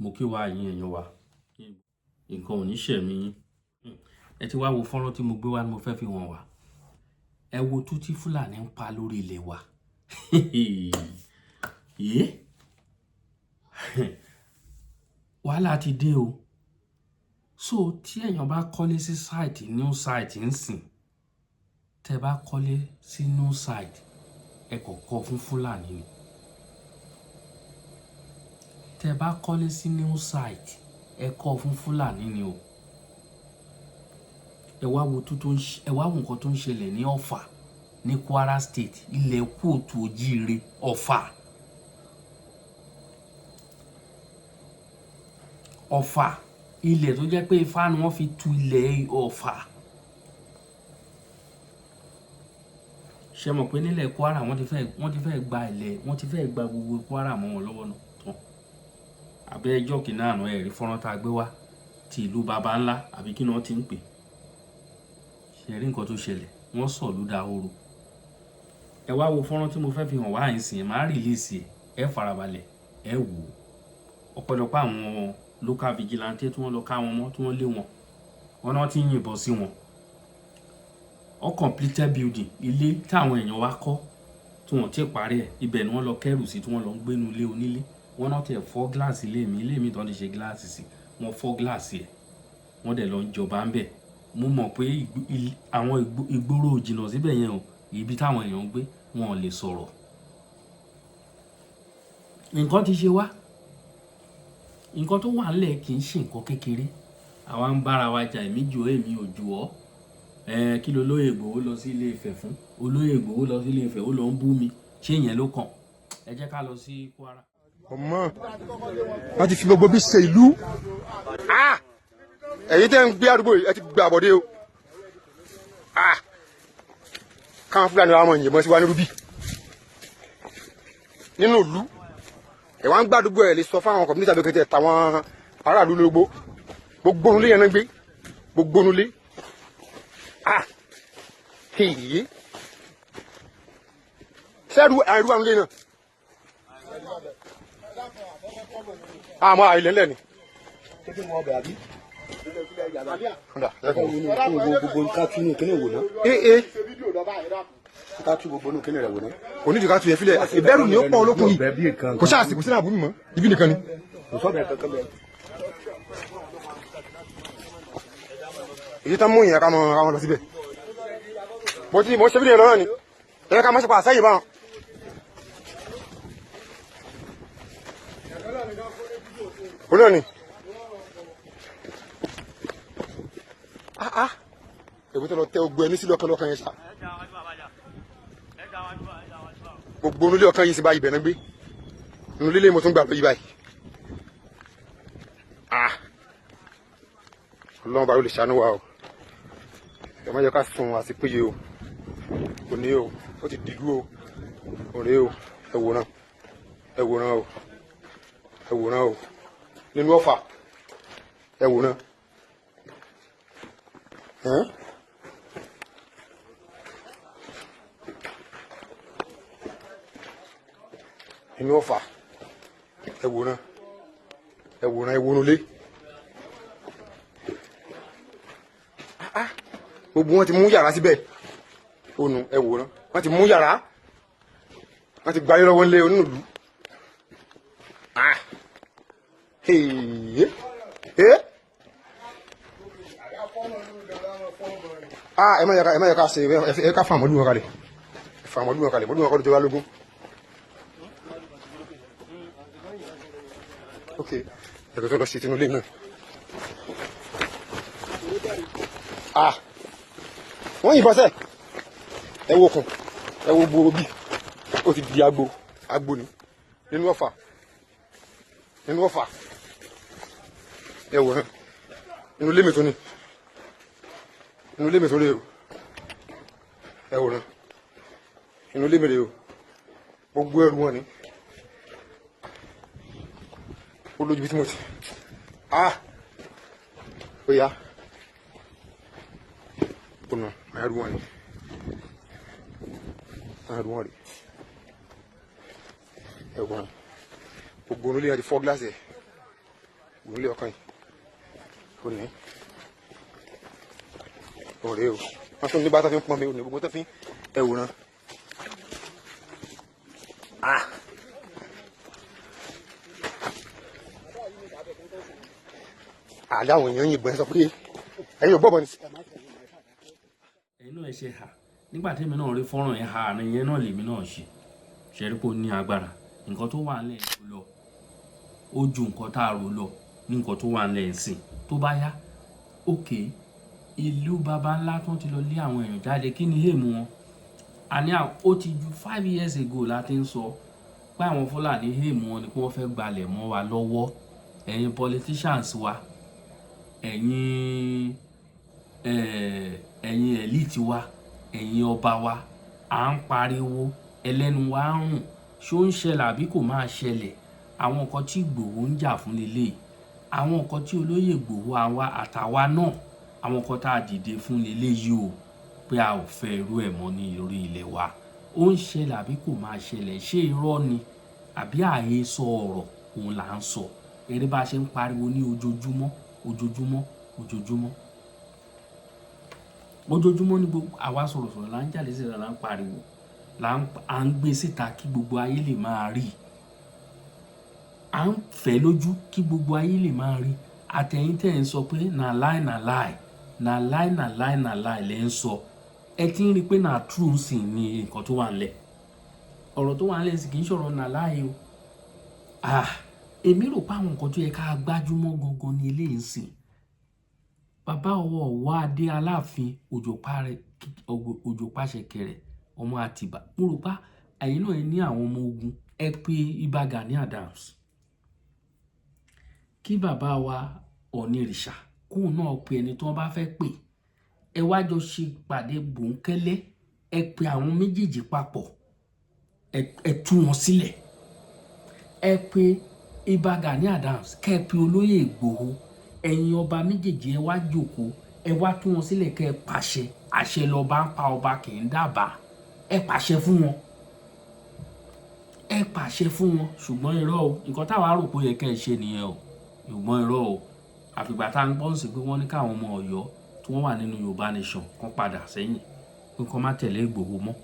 Mo kí wa ẹ̀yin èèyàn wa, nǹkan ò ní ṣẹ̀mí yín. Ẹ ti wá wo fọ́nrán tí mo gbé wá ni mo fẹ́ fi hàn wá. Ẹ wo tú tí Fúlàní ń pa lórí ilẹ̀ wa. Yé! Wàhálà ti dé o. So tí èèyàn bá kọ́lé sí site, new site ń sìn, tẹ bá kọ́lé sí new site, ẹ kò kọ́ fún Fúlàní ni. Tẹ bá kọ́lé sí new site, ẹ kọ́ fún Fúlàní ni o. Ẹ wá wo tó ń ẹ wá wo nǹkan tó ń ṣẹlẹ̀ ní Ọ̀fà ní Kwara State, ilẹ̀ kóòtù òjíire Ọ̀fà. Ọ̀fà, ilẹ̀ tó jẹ́ pé Ifá ni wọ́n fi tu ilẹ̀ Ọ̀fà. Ṣé mọ̀ pé nílẹ̀ Kwara wọ́n ti fẹ́ gba ilẹ̀, wọ́n ti fẹ́ gba gbogbo Kwara mọ́ wọn lọ́wọ́ náà tán. Àbẹ́ ẹjọ́ kìíní àná ẹ rí fọ́nrán tá a gbé wá ti ìlú baba ńlá àbí kí ni wọ́n ti ń pè. Ṣé rí nǹkan tó ṣẹlẹ̀? Wọ́n sọ̀lú dahoro. Ẹ wá wo fọ́nrán tí mo fẹ́ fi hàn wá ìsìn, màá release ẹ̀, ẹ farabalẹ̀, ẹ wò ó. Ọ̀pọ̀lọpọ̀ àwọn local vigilante tí wọ́n lọ ká wọn mọ́, tí wọ́n lé wọn, wọ́n náà ti ń yìnbọn sí wọn. Uncompleted building, ilé táwọn èèyàn wá kọ́ tí wọ́n ti parí ẹ̀, ibẹ̀ ni wọ́n lọ kẹ́rù sí tí wọ́n lọ ń gbénu ilé onílé. Wọ́n náà tẹ̀ fọ́ gíláàsì ilé mi tán ti ṣe gíláàsì sí, wọ́n fọ́ gíláàsì ẹ̀, wọ́n dẹ̀ lọ ń jọba ń bẹ̀. Mo mọ̀ pé àwọn ìgboro ò jìnnà síbẹ̀ yẹn o, ibi táwọn èèyàn ń gbé wọn ò lè sọ̀rọ̀. Nǹkan ti ṣe wá. Nǹkan tó wà nílẹ̀ kì í ṣe nǹkan kékeré. Àwa ń bára wa jà, èmi jù ọ́, èmi ò jù ọ́. Kí ló Olóyè Ìgbòho lọ sí Ilé Ifẹ̀ fún? Olóyè Ìgbòho lọ sí Ilé Ifẹ̀, ó lọ ń bú mi. Ṣé ìyẹn ló kàn? Ẹ jẹ́ ká lọ sí Kwara. Ọmọ wọn ti fi gbogbo bí ṣe ìlú. Ẹ̀yin tẹ́ ń gbé àdúgbò yìí, ẹ ti gbé àbọ̀dé o. Káwọn Fúlàní wa mọ̀ yìnbọn sí wa nírú bí nínú ìlú. Ẹ̀ wá ń gbàdúgbò ẹ̀ lè sọ fáwọn community àbẹ̀kẹ́tẹ̀ tàwọn aráàlú lógbó. Gbogbo onúlé yẹn náà gbé. Gbogbo onúlé. Èyí. Sẹ́rù àìrú àwọn ilé náà. Àmọ́ àìlẹ̀ ńlẹ̀ ni. Kò ní ìdíkà tu yẹn filẹ̀, ìbẹ̀rù ni ó pọ̀ olókùn yìí. Kò sáà sí, kò sí náà bùnmi mọ́, ibi nìkan ni. Èyí tán mú ìyẹn ká mọ lọ síbẹ̀. Mo ti mo ṣe fídíò lọ́rọ̀ ni. Ẹ ká má ṣe pa àṣẹ́yìn báwọn. Òun náà ni. Èmi tó lọ tẹ ogun ẹni sílẹ̀ ọ̀kan lọ́kàn yẹn ṣá. Gbogbo onúlé ọ̀kan yìí sì bá ibẹ̀ náà gbé. Inú lílé mo tún gbà lọ yí báyìí. Ọlọ́run bá ló lè ṣàánú wa o. Ẹ má jẹ́ ká sun àsìpéye o. Kò ní o, ó ti dìlú o. Òré o, ẹ wòran. Ẹ wòran o. Ẹ wòran o. Nínú Ọ̀fà. Ẹ wòran. Nínú Ọ̀fà. Ẹ wòran. Ẹ wòran, ẹ wòran lé. Gbogbo wọn ti mú yàrá síbẹ̀. Ònù ẹ wòran. Wọ́n ti mú yàrá. Wọ́n ti gbayé lọ́wọ́ nílé onínúlù. Ẹ má yẹ ká ṣe ẹ ká fa àmọ́lù wọn kalẹ̀. Fa àmọ́lù wọn kalẹ̀, mọ́lù wọn kọ́ ló jọba lógún. Ok, ẹ kò tó lọ sí tinú ilé náà. Wọ́n yìnbọn sẹ́. Ẹ wo okùn, ẹ wo gbòòrò bí. Ó ti di agbo, agbo ni. Nínú Ọ̀fà. Nínú Ọ̀fà. Ẹ wò hàn. Inú ilé mi tún ni. Inú ilé mi tún rè o. Ẹ wò hàn. Inú ilé mi rè o. Gbogbo ẹrù wọn ni. Ó lójú bí tí mo ti. Ó yá. Ọ̀nà ẹrù wọn ni. Ẹrù wọn rè. Ẹ wò hàn. Gbogbo onúlé yẹn ti fọ́ gíláàsì ẹ̀. Òun lé ọkàn yìí òní òré o. Wọ́n tún ní bá tó fi ń pọn mi òní, gbogbo tó fi ń ẹ̀wòrán. Ah! Àlẹ́ àwọn èèyàn yìnbọn sọ pé ẹ̀yin ò gbọ́ bọ̀ ni. Ẹ̀yin náà, ẹ ṣe hà. Nígbà tí èmi náà rí fọ́nrán yẹn, ha àárín yẹn náà lèmi náà ṣe ṣe rí pé ó ní agbára. Nǹkan tó wà nílẹ̀ lọ, ó ju nǹkan tá a rò lọ ní nǹkan tó wà nílẹ̀ ń sìn. Tó bá yá, òkè ìlú baba ńlá tó ti lọ lé àwọn èèyàn jáde, kí ni èèmù wọn? Àní ó ti ju 5 years ago la ti ń sọ pé àwọn Fúlàní, èèmù wọn ni pé wọ́n fẹ́ gbalẹ̀ mọ́ wa lọ́wọ́. Ẹ̀yin politicians wa, ẹ̀yin elite wa, ẹ̀yin ọba wa, à ń pariwo, ẹlẹ́nu wa ń rùn. Ṣó ń ṣẹlẹ̀ àbí kò máa ṣẹlẹ̀? Àwọn nǹkan tí Ìgbòho ń jà fún leléyìí, àwọn nǹkan tí olóyè Ìgbòho, àwa àtàwa náà, àwọn nǹkan tá a dìde fún leléyìí o, pé a ò fẹ́ irú ẹ̀ mọ́ ní orí ilẹ̀ wa. Ó ń ṣẹlẹ̀ àbí kò máa ṣẹlẹ̀? Ṣé irọ́ ni àbí àhesọ ọ̀rọ̀ òun là ń sọ? Eré bá a ṣe ń pariwo ní ojoojúmọ́, ojoojúmọ́, ojoojúmọ́, ojoojúmọ́ ní gbogbo àwa sọ̀rọ̀sọ̀rọ̀ là ń jáde síta, là ń pariwo, là ń à ń gbé síta kí gbogbo ayé lè máa rí, à ń fẹ́ lójú kí gbogbo ayé lè máa rí. Àtẹ̀yìn tẹ̀ ń sọ pé na lie, na lie, na lie, na lie, na lie lẹ́ ń sọ, ẹ ti ń rí i pé na true sì ni nǹkan tó wà ńlẹ̀. Ọ̀rọ̀ tó wà ńlẹ̀ sì kì í ṣọ̀rọ̀ na lie o. Ah, èmi rò pé àwọn nǹkan tó yẹ ká gbájúmọ́ gangan ni eléyìí ń sìn. Bàbá ọwọ́ ọwọ́ adé Aláàfin Òjò Pàṣẹkẹrẹ ọmọ Àtìbà, mo rò pé ẹ̀yin náà ní àwọn ọmọ ogun. Ẹ pé Ìbà Gani Adams, kí bàbá wa Ọ̀nìrìṣà kóun náà pe ẹni tí wọ́n bá fẹ́ pè. Ẹ wá jọ ṣe pàdé bòńkẹ́lẹ́. Ẹ pe àwọn méjèèjì papọ̀, ẹ tú wọn sílẹ̀. Ẹ pe Ìbà Gani Adams, kẹ́ ẹ pe olóyè Ìgbòho. Ẹ̀yin ọba méjèèjì, ẹ wá jókòó, ẹ wá tú wọn sílẹ̀, kẹ́ ẹ pàṣẹ. Àṣẹ lọba ń pa, ọba kì í dábàá. Ẹ pàṣẹ fún wọn, ẹ pàṣẹ fún wọn. Ṣùgbọ́n irọ́ o, nǹkan táwa rò pé ó yẹ kẹ́ ẹ ṣe nìyẹn o. Ṣùgbọ́n irọ́ o, àfìgbà tá à ń gbọ́ sí pé wọ́n ní káwọn ọmọ Ọ̀yọ́ tí wọ́n wà nínú Yorùbá Nation kan padà sẹ́yìn, pé kán má tẹ̀lé Ìgbòho mọ́.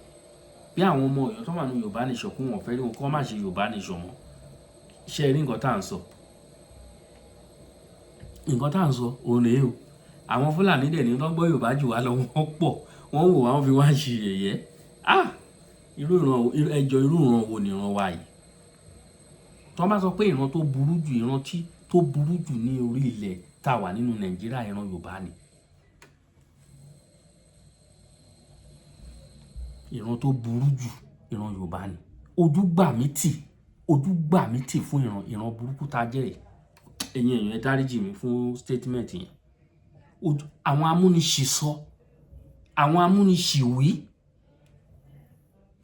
Bí àwọn ọmọ Ọ̀yọ́ tó wà nínú Yorùbá Nation, kó wọ́n fẹ́ rí wọn, kán má ṣe Yorùbá Nation mọ́. Ṣe rí nǹkan tá à ń sọ? Nǹkan tá à ń sọ òun rèé o. Àwọn Fúlàní dẹ̀ ní tó ń gbọ́ Yorùbá jù wá lọ, wọ́n pọ̀. Wọ́n wò wá, wọ́n fi wá ṣe yẹ̀yẹ́. Ah, irú ìran ẹjọ́, irú ìran wo ni ìran wa yìí? Tí wọ́n bá sọ pé ìran tó burú jù, ìran tí tó burú jù ní orí ilẹ̀ tá a wà nínú Nàìjíríà, ìran Yorùbá ni. Ìran tó burú jù, ìran Yorùbá ni. Ojú gbà mí tì, ojú gbà mí tì fún ìran burúkú tá a jẹ́ yìí. Ẹ̀yin èèyàn, ẹ dáríjì mí fún statement yẹn. Ojú àwọn amúniṣìsọ, àwọn amúniṣìwí.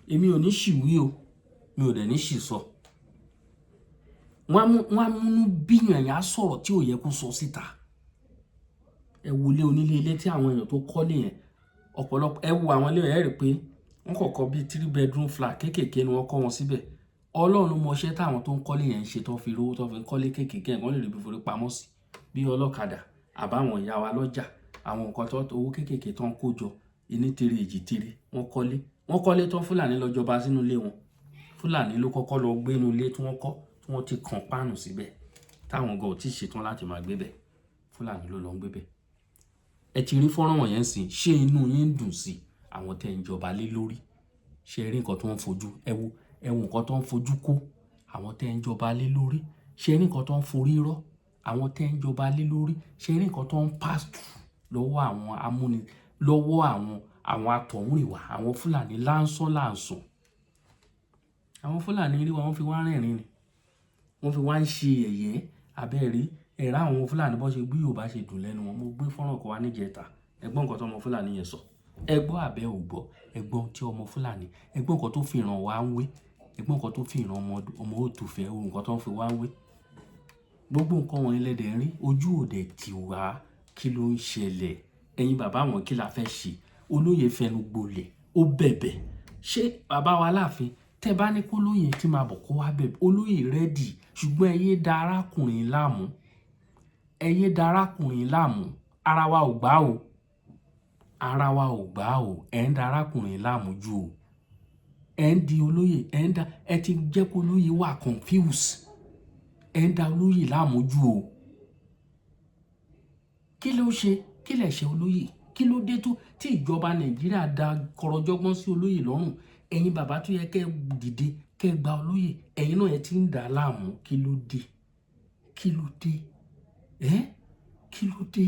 Èmi ò ní ṣìwí o, mi ò dẹ̀ ní ṣìsọ. Wọ́n á múnú bíyàn, yẹn á sọ̀rọ̀ tí ò yẹ kó sọ síta. Ẹ wo ilé onílé, ilé tí àwọn èèyàn tó kọ́lé yẹn, ọ̀pọ̀lọpọ̀. Ẹ wo àwọn ilé yẹn, ẹ rí pé wọ́n kọ̀ọ̀kan bíi three bedroom flat kéékèèké ni wọ́n kọ́ wọn síbẹ̀. Ọlọ́run ló mọ iṣẹ́ táwọn tó ń kọ́lé yẹn ń ṣe tó fi rówó tó fi ń kọ́lé kéékèèké yẹn. Wọ́n lè rí ibi forí pamọ́ sí, bí ọlọ́kadà àbáwọn ìyá wa lọ́jà, àwọn nǹkan tó owó kéékèèké tó ń kó jọ, ení tere èjì tere, wọ́n kọ́lé. Wọ́n kọ́lé tán, Fúlàní lọ jọba sínú ilé wọn. Fúlàní ló kọ́kọ́ lọ gbé inú ilé tí wọ́n kọ́, tí wọ́n ti kàn páànù síbẹ̀, táwọn gan ò tí ì ṣetán láti máa gbé bẹ̀. Fúlàní ló lọ ń gbé bẹ̀. Ẹ ti rí fọ́nrán wọ̀nyẹn sìn. Ṣé inú yín ń dùn sí àwọn tẹ́ ń jọba lé lórí? Ṣé ẹ rí nǹkan tó ń fojú ẹ wo? Ẹ wo nǹkan tó ń fojú kó àwọn tẹ́ ń jọba lé lórí. Ṣé ẹ rí nǹkan tó ń forí rọ́ àwọn tẹ́ ń jọba lé lórí? Ṣé ẹ rí nǹkan tó ń pass through lọ́wọ́ àwọn amúni, lọ́wọ́ àwọn atọ̀húnrìnwá, àwọn Fúlàní láńsán láǹsàn? Àwọn Fúlàní rí wa, wọ́n fi wá rẹ́rìn ni, wọ́n fi wá ń ṣe yẹ̀yẹ́. Abẹ́ẹ̀rí ẹ̀rá àwọn Fúlàní bọ́ ṣe gbé Yorùbá ṣe dùn lẹ́nu wọn. Mo gbé fọ́nrán kan wá níjẹta. Ẹ gbọ́ nǹkan tí ọmọ Fúlàní yẹn sọ. Ẹ gbọ́ àbẹ́ ò gbọ́? Ẹ gbọ́ tí ọmọ Fúlàní, ẹ gbọ́ nǹkan tó fi ìran wa ń wé. Ẹ gbọ́ nǹkan tó fi ìran ọmọ òtúfẹ́, nǹkan tó ń fi wá ń wé. Gbogbo nǹkan wọ̀nyí lẹ́dẹ̀ ń rí, ojú ò dẹ̀ tì wá. Kí ló ń ṣẹlẹ̀? Ẹ̀yin bàbá wọn, kí la fẹ́ ṣe? Olóyè fẹnu gbolẹ̀, ó bẹ̀bẹ̀. Ṣé bàbá wa láàfin, tẹ́ bá ní kó lóye tí máa bọ̀, kó wá bẹ̀bẹ̀, olóyè ready. Ṣùgbọ́n ẹ yé da arákùnrin láàmú. Ẹ yé darákùnrin láàmú, ara wa ò gbà o, ara wa ò gbà o. Ẹ̀ ń darákùnrin láàmú jù o. Ẹ̀ ń di olóyè, ẹ̀ ń da, ẹ ti jẹ́ kó olóyè wà confuse. Ẹ̀ ń da olóyè láàmú jù o. Kí ló ṣe? Kí lẹ̀ ṣe olóyè? Kí ló dé tó tí ìjọba Nàìjíríà da kọrọjọgbọ́n sí olóyè lọ́rùn? Ẹ̀yin bàbá tó yẹ kẹ́ dìde, kẹ́ gba olóyè, ẹ̀yin náà ẹ ti ń dà á láàmú. Kí ló dé? Kí ló dé? Ẹ́, kí ló dé?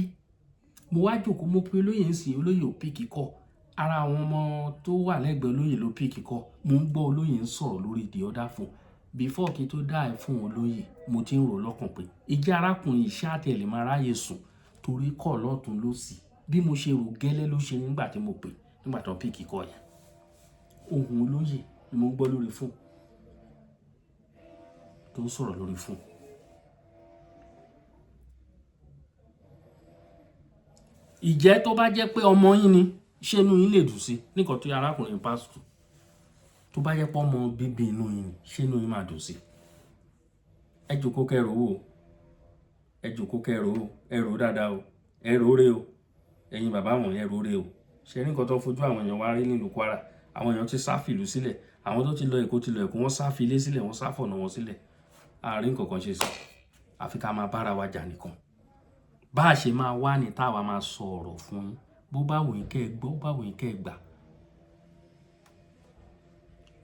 Mo wá jókòó, mo pe olóyè ń sìn, olóyè ò pick call. Ara àwọn ọmọ tó wà lẹ́gbẹ̀ẹ́ olóyè ló pick call. Mo ń gbọ́ olóyè ń sọ̀rọ̀ lórí the other phone. Before kí n tó dá ẹ fún olóyè, mo ti ń rò lọ́kàn pé ìjẹ́ arákùnrin iṣẹ́ àtẹ̀lé máa ráyè sùn torí kọ́ lọ́tún lọ́sì. Bí mo ṣe rò gẹ́lẹ́ ló ṣe nígbà tí mo pè, nígbà tó pick call yẹn. Ohùn olóyè ni mo ń gbọ́ lórí phone tó ń sọ̀rọ̀ lórí phone. Ìjẹ́ tó bá jẹ́ pé ọmọ yín ni, ṣé inú yín lè dùn sí nǹkan tó arákùnrin pásítọ̀? Tó bá jẹ́ pé ọmọ bíbí inú yín ni, ṣé inú yín máa dùn sí? Ẹ jókòó kẹ́ rò ó, ẹ jókòó kẹ́ rò ó, ẹ rò ó dáadáa o, ẹ rò ó rè o. Ẹ̀yin bàbá wọ̀nyí, ẹ rò ó rè o. Ṣé rí nǹkan tó ń fojú àwọn èèyàn wá rí nílùú Kwara? Àwọn èèyàn ti sá fìlú sílẹ̀, àwọn tó ti lọ Èkó ti lọ Èkó, wọ́n sá fi ilé sílẹ̀, wọ́n sá fọ̀nà wọn sílẹ̀. Àárín nǹkan kan ṣe sí, àfi ká máa bára wa jà nìkan. Bá a ṣe máa wá ní táwa máa sọ ọ̀rọ̀ fún yín, bó bá wù yín kẹ́ ẹ gbọ́, bó bá wù yín kẹ́ ẹ gbà.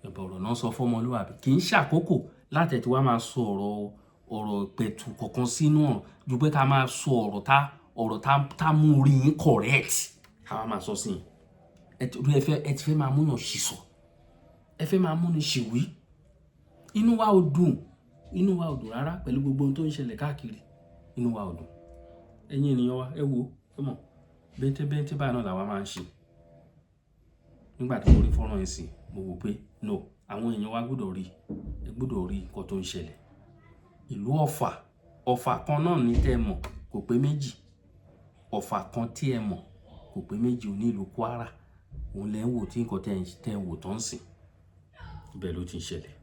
Ẹ̀bọ̀ ọ̀rọ̀ náà sọ fọ́mọlúwàbí, kì í ṣàkókò láti ẹ̀ tí wá máa sọ ọ̀rọ̀, ọ̀rọ̀ pẹ̀tù kankan sínú ọ̀rọ̀ ju pé ká máa sọ ọ̀rọ̀ tá mú orí yín correct, ká wá máa sọ sí yín. Ẹ ti fẹ́, ẹ ti fẹ́ máa múyàn ṣìṣọ, ẹ fẹ́ máa múni ṣìwí. Inú wa ò dùn, inú wa ò dùn rárá pẹ̀lú gbogbo ohun tó ń ṣẹlẹ̀ káàkiri. Inú wa ò dùn. Ẹ̀yin ènìyàn wa, ẹ wo, ẹ mọ̀, bẹ́ntẹ́ bẹ́ntẹ́ báyìí náà làwa máa ń ṣe. Nígbà tí mo rí fọ́nrán yìí sí, mo wò pé no, àwọn èèyàn wa gbọdọ̀ rí, ẹ gbọdọ̀ rí nǹkan tó ń ṣẹlẹ̀. Ìlú Ọ̀fà, Ọ̀fà kan náà ní tẹ́ ẹ mọ̀, kò pé méjì. Ọ̀fà kan tí ẹ mọ̀ kò pé méjì ní ìlú Kwara. Òun lẹ ń wò tí nǹkan tẹ́ ń wò tán sìn. Ibẹ̀ ló ti ń ṣẹlẹ̀.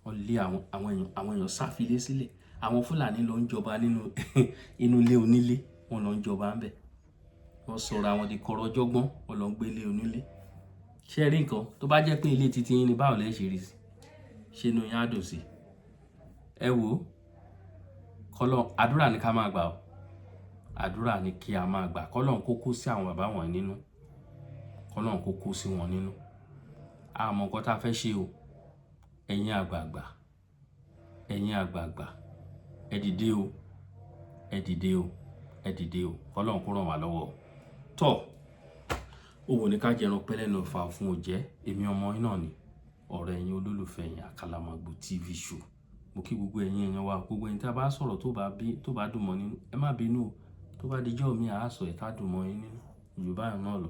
Wọ́n lé àwọn èèyàn, àwọn èèyàn sá fi ilé sílẹ̀. Àwọn Fúlàní ló ń jọba nínú inú ilé onílé, wọ́n lọ ń jọba ńbẹ̀. Wọ́n sọra wọn di kọrọjọ́gbọ́n, wọ́n lọ ń gbé ilé onílé. Ṣé ẹ rí nǹkan? Tó bá jẹ́ pé ilé titi yín ni, báwo lẹ ṣe rí sí? Ṣé inú yín á dùn sí? Ẹ wò ó, kọ́lọ́, àdúrà ni ká máa gbà o. Àdúrà ni kí a máa gbà. Kọ́lọ́run kó kó sí àwọn bàbá wọ̀nyí nínú. Kọ́lọ́run kó kó sí wọn nínú. A mọ̀ nǹkan tí a fẹ́ ṣe o. Ẹ̀yin àgbààgbà, ẹ̀yin àgbààgbà, ẹ dìde o, ẹ dìde o, ẹ dìde o. Kọ́lọ́run kó ràn wá lọ́wọ́ o. Tọ́, òwò ní ká jẹran pẹ́ lẹ́nu ọ̀fà fún òjẹ́. Èmi ọmọ yín náà ni, ọ̀rẹ́ yín, olólùfẹ́ yín, Àkàlàmàgbò TV show. Mo kí gbogbo ẹ̀yin èèyàn wa, gbogbo ẹ̀yin tí a bá sọ̀rọ̀ tó bá bí, tó bá dùn mọ́ nínú, ẹ má bínú o. Tó bá di ijọ́ mi, a sọ èyí tá dùn mọ́ yín nínú. Jù báyìí náà lọ.